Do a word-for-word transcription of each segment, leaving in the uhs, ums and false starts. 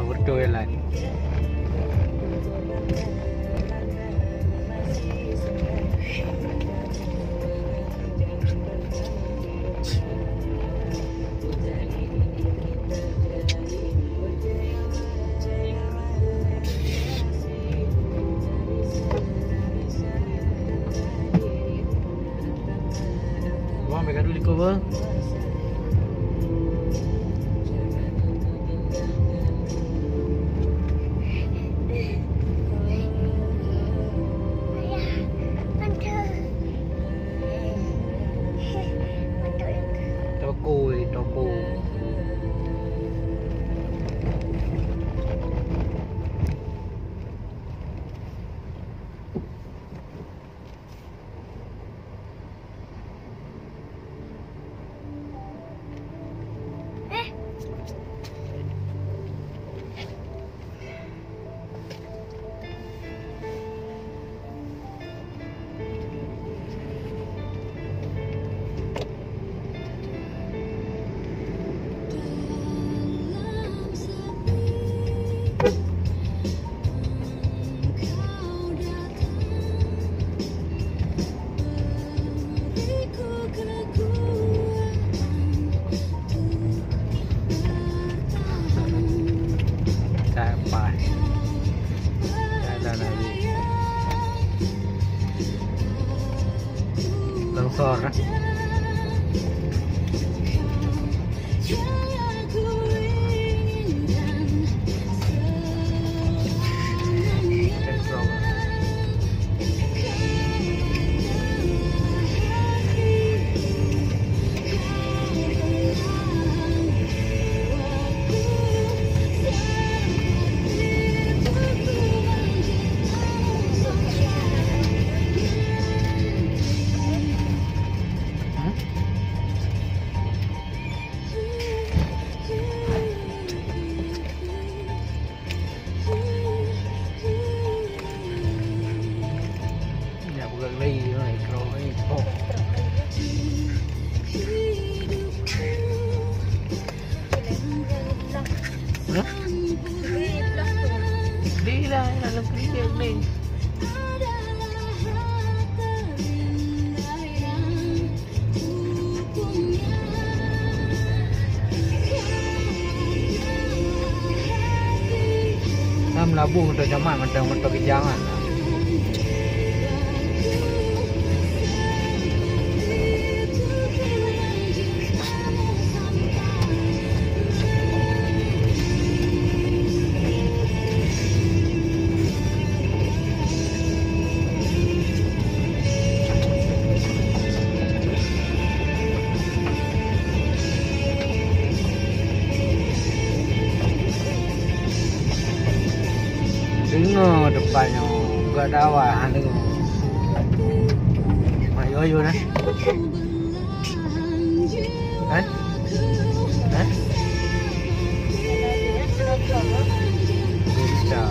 Beutôi lah. Wah, mereka dulu ikut apa? Toko, eh, toko. Sapai. Jalan lagi. Longsor, eh. Nyak peugah lé, nyoe, keudroe, oh. Hah? Di lah, dalam kerikil ni. Lam labuh moto jaman, moto, moto kijangan. Deungoe depan nyoe, gak dawa han deungoe. Mak yo yo nah. Eh? Eh? Bisa.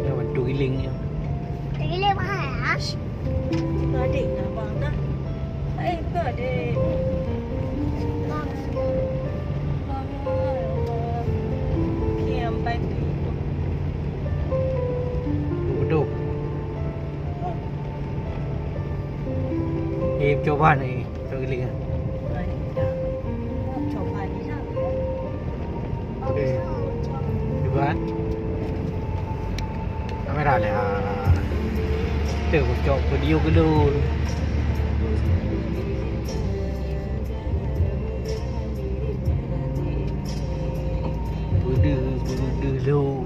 Ya, bantu giling ya. Giling mahal, ah. Adik nak bang dah. Eh, ke adik? Bang. Bang, ya Allah. Kiam pai tu. Bodoh. Eh, coba ni. Teugiling ah. Okey. Cuba. Kamera leh. Ah. Kita cok video dulu. Dulu.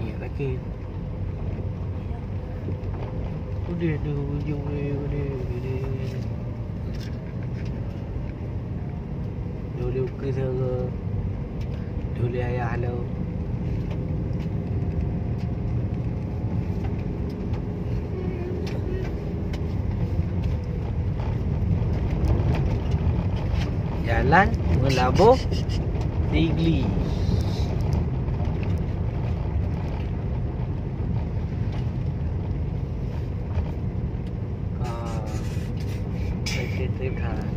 Ni lagi. Udeh tu ujong dia, udeh, udeh. Dulu ke sana. Dulu ayah lo. Jalan Meulaboh Sigli. Ah, oke, terima kasih.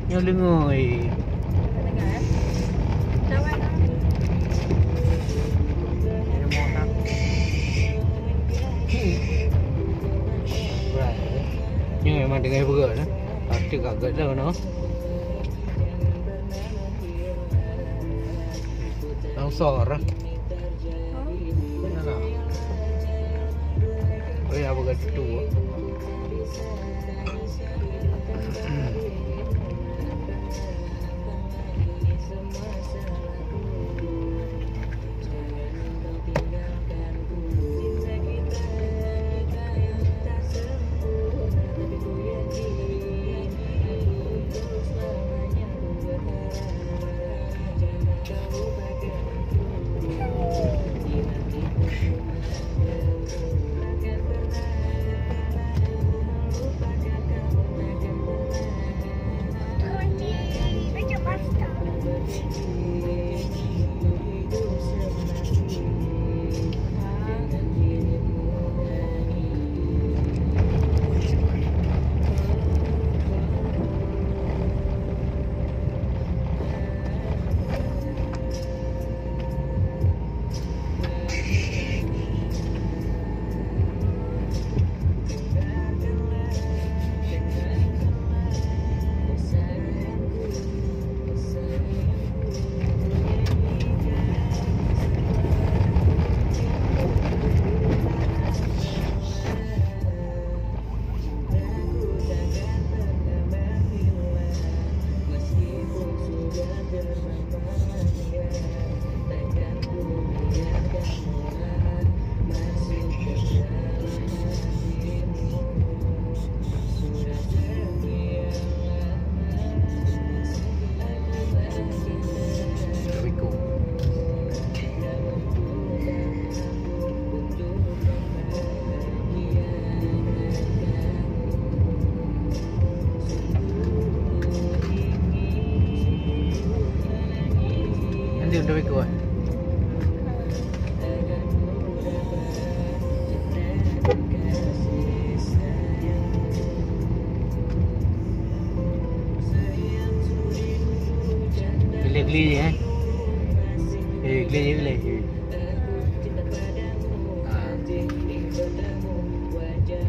Nyoe leungui. Nyoe memang dengai beureukat, eh. Pasti kaget dah, noh. Longsor. Mana? Oh ya, bukan situ. Nanti udah ikut. Geli-geli je, eh. Eh, geli je, geli. Ha.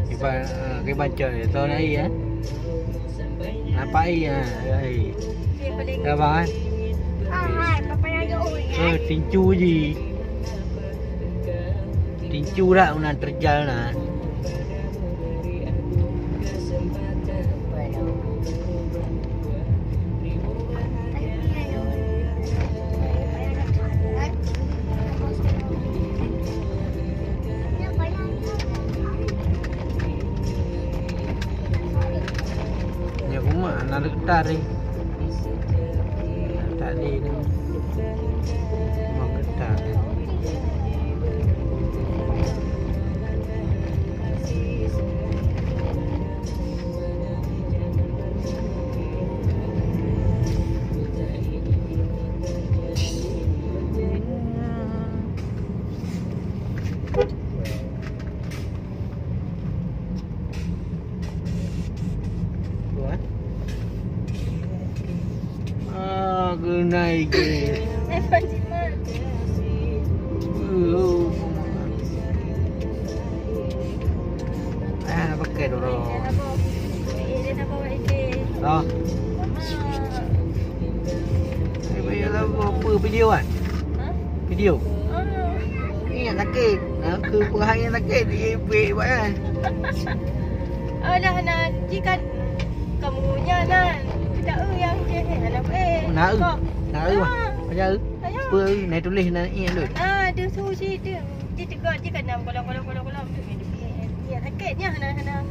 Kiban, ha, kiban cot dia. Tahu nak air, eh? Nampak air, ha, air. Ya, bang, eh? Eh, tincu je. Tincu dak meunan terjal na. Nyoe umak na leutar ni. Tadi ni. Memang ketat. Kuat. Ah, genai ke. Eh, Fatimah. Oh, ah, nak pakai dulu. Eh, dia nak bawa ide. Oh. Ah. Eh, bayar lah apa video kan? Ha? Yo. Ni yang sakit. Ha, ke peurahai yang sakit. Eh, buat, buat kan. Alah, nan, jika kamu nyan, nan. Kita, eh, yang je, eh, anak, eh. Nak, eh. Kok. Nak, eh, mah. Ah. Macam, eh. Ayo. Apa, eh, naik tulis, naik, eh, tu. Nah, dia suruh cerita. Dia tegur, dia kena kolong-kolong-kolong-kolong. Dia sakit, nyan, nan, nan.